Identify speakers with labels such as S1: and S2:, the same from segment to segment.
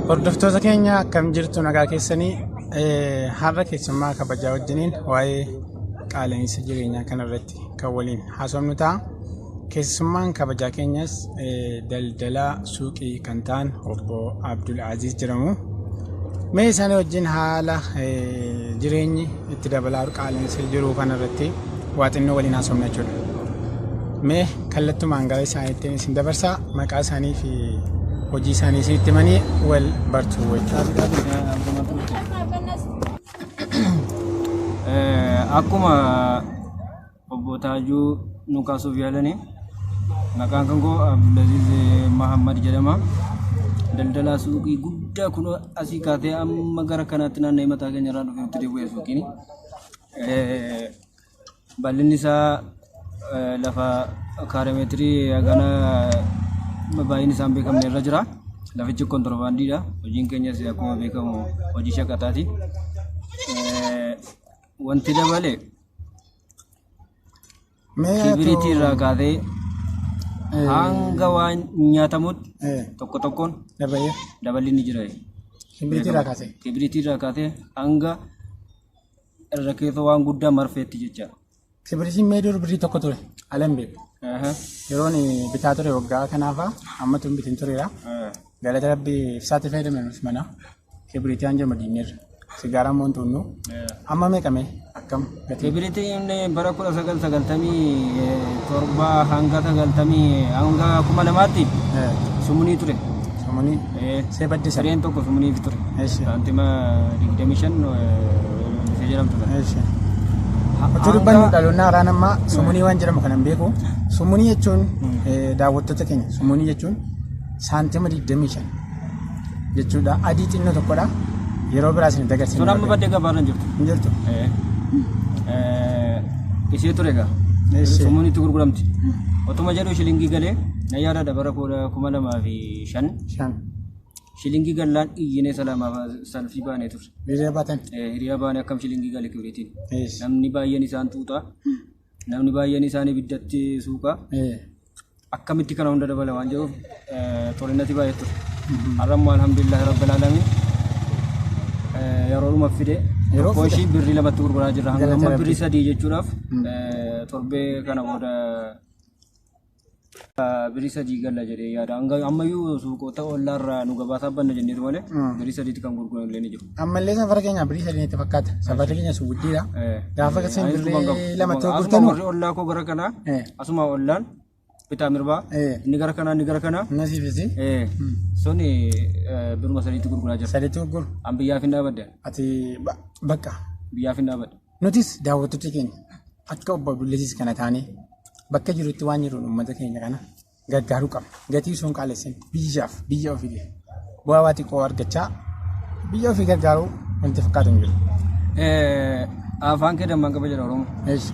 S1: Hordoftoota keenya, akkam jirtu? Nagaa keessanii? Har'a keessummaa kabajaa wajjiniin waa'ee qaala'insa jireenyaa kanarratti kan waliin haasofnu ta'a. Keessummaan kabajaa keenyas daldalaa suuqii kan ta'an obbo Abdul Aziz jedhamu. Mee isaanii wajjin haala jireenyi itti dabalaa qaala'insa jiru kanarratti waa xinnoo waliin haasofna jechuudha. Mee kallattumaan gara isaaniitti isin dabarsaa, maqaa isaanii fi hojii isaanii isinitti himanii wal bartu jechuudha.
S2: Akkuma obbo Taajuu nu kaasuuf yaalanii, maqaan kan koo Abdulaziz Mahammad jedhama. Daldalaa suuqii guddaa kun asii kaatee amma gara kanaatti naanna'ee mataa keenya irraa dhufee itti deebi'e suuqiin. Bal'inni isaa lafa kaaremeetirii hagana baay'inni isaan beekamne irra jira. Lafichi kontiroobaandiidha. Hojiin keenyas akkuma beekamu hojii shaqaxaati. Wanti dabale kibiriitii irraa kaasee hanga waan nyaatamutti tokko tokkoon
S1: Dabalee.
S2: Daballi ni jira.
S1: Kibiriitii irraa kaasee.
S2: Kibiriitii irraa kaasee hanga irra keessa waan guddaa marfeetti jecha.
S1: Kibiriitiin mee dur birrii 1 ture. Ala hin beeku. Yeroon bitaa ture waggaa kanaafaa amma tun bitin tureera. Galata Rabbii ibsaatti fayyadamne nus mana. Kibiriitii waan jedhamu diinneerra. Sigaaraa immoo hin xuunnu. Amma meeqame? Akkam gatii?
S2: Kibiriitiin bara 1997 hanga sagaltamii hanga 2000tti sumunii ture.
S1: Sumunii. See badde sana.
S2: Sareen tokko sumuniif ture. Saantima 25 ishee jedhamtu sana.
S1: Eessi. Otoo dubbannu dhaloonni haaraan amma sumunii waan jedhamu kana hin beeku. Sumunii jechuun, daawwattoota keenya, sumunii jechuun saantima 25 jechuudha. Adii xinnoo tokkodha. Yeroo biraa isin agarsiisna.
S2: Sun amma baddee gabaarra hin jirtu.
S1: Hin jirtu.
S2: Ishee ture egaa. Sumuunitti gurguramti. Otuma jedhu shilingii galee na yaadadha, bara 2005.
S1: Shan.
S2: Shilingii gallaan iyyinee salamaaf salfii baanee turre.
S1: Hiriira baatan.
S2: Hiriira baanee, akkam shilingii gale kibriitiin. Namni baay'een isaan xuuxaa. Namni baay'een isaan ibiddatti suuqaa. Akkamitti kana hunda dabala waan jedhuuf xorinnati baay'ee ture. Har'a immoo alhamdulillahi rabbil alamin yeroodhuma fide
S1: Yeroo
S2: tokko
S1: fide.
S2: ishii birrii 2tti gurguraa jirra. Hanga
S1: Galata
S2: amma
S1: Rabbii.
S2: birrii 3 jechuudhaaf torbee kana booda birrii 3 galla jedhee yaada. Hanga ammayyuu suuqota ollaarraa nu gabaasaa banna jenneetu malee birrii 3tti kan gurguran illee ni jiru.
S1: Ammallee safara keenya birrii 3 itti fakkaata. Safarri keenya sun guddiidha. Gaafa isin
S2: Anis quban qabu.
S1: birrii 2tti
S2: Asuma
S1: gurgurtanu.
S2: warri ollaa koo gara kanaa, asuma ollaan bitaa mirbaa, inni gara kanaa, inni gara kanaa.
S1: Nasiifisi.
S2: Sun biruma 3tti gurguraa jira.
S1: Sadiitti gurguru.
S2: An biyyaaf hin dhaabadde.
S1: Ati bakka.
S2: Biyyaaf hin dhaabadde.
S1: Nutis daawwattoota keenya akka obbo Abdullaziz kana taanee bakka jirutti waan jiruun uummata keenya kana gargaaruu qabna. Gatii osoo hin qaalessin biyyaaf biyya ofii bu'aa waa xiqqoo argachaa biyya ofii gargaaruu wanti fakkaatu hin jiru.
S2: Afaan kee dammaan qaba jedha Oromoo.
S1: Eesh.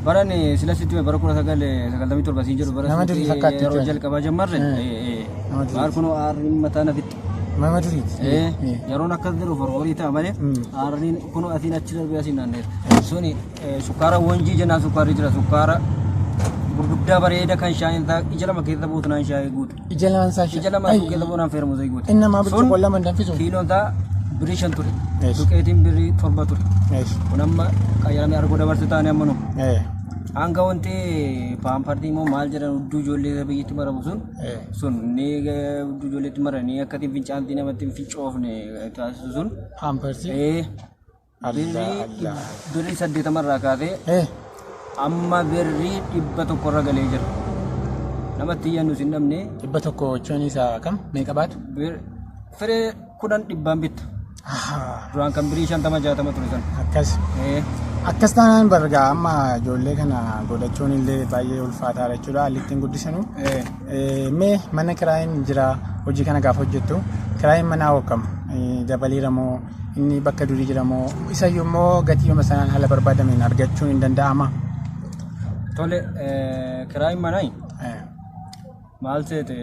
S2: Baran sila sitti hime, bara 1997 siin jedhu, bara
S1: Nama durii
S2: suuqii
S1: fakkaatti
S2: yeroo
S1: jechuudha.
S2: jalqabaa jammarre.
S1: Nama durii.
S2: Maal kunoo aarriin mataa na fixxe.
S1: Nama duriiti.
S2: Yeroon akkas jedhu forforii ta'a malee aarriin kunoo asiin achi darbee asiin naanneera. Suni sukkaara Wanjii jennaan sukkaarri jira, sukkaara gurguddaa bareeda kan shaayiin isaa ija lama keessa buutunaan shaayii guutu.
S1: Ija lamaan isaa
S2: Ija lama keessa buunaan feermusa guutu.
S1: Inni namaa
S2: Sun
S1: burcuqqoo lama hin danfisu.
S2: Kiiloon isaa birrii 5 ture.
S1: Eesh.
S2: Duqeetiin birrii 7 ture.
S1: Eesh.
S2: Kun amma qayyaramee argoo dabarse taane amma nu. Hanga wanti paampardii immoo maal jedhan, hudduu ijoollee biyyatti maramu sun, sun ni hudduu ijoolleetti maranii akka ittiin fincaantii namatti hin fincoofne taasisu sun.
S1: Paampersii. Allah
S2: Birrii
S1: Allah.
S2: birrii 80 irraa kaasee amma birrii 100 irra galee jira. Namatti iyyannu hin dhabne.
S1: 100 jechuun isaa kam meeqa baatu?
S2: Firee 10 dhibbaan bitta. Duraan kan birrii 50 60 ture sana.
S1: Akkas. Akkas taanaan bargaa amma ijoollee kana godhachuun illee baay'ee ulfaataadha jechuudha haalli ittiin guddisanu. Mee mana kiraayin jira, hojii kana gaafa hojjettu kiraayin manaa hokkam dabaleera moo inni bakka durii jira moo isayyuu immoo gatii yooma sanaan haala barbaadameen argachuun hin danda'ama?
S2: Tole, kiraayin manaa maal seete,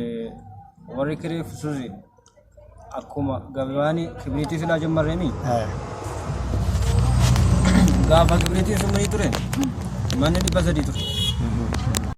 S2: warri kireefsuus akkuma gabaan kibriitii silaa jammarreemi, gaafa kibriitiin sumrii ture manni 300 ture.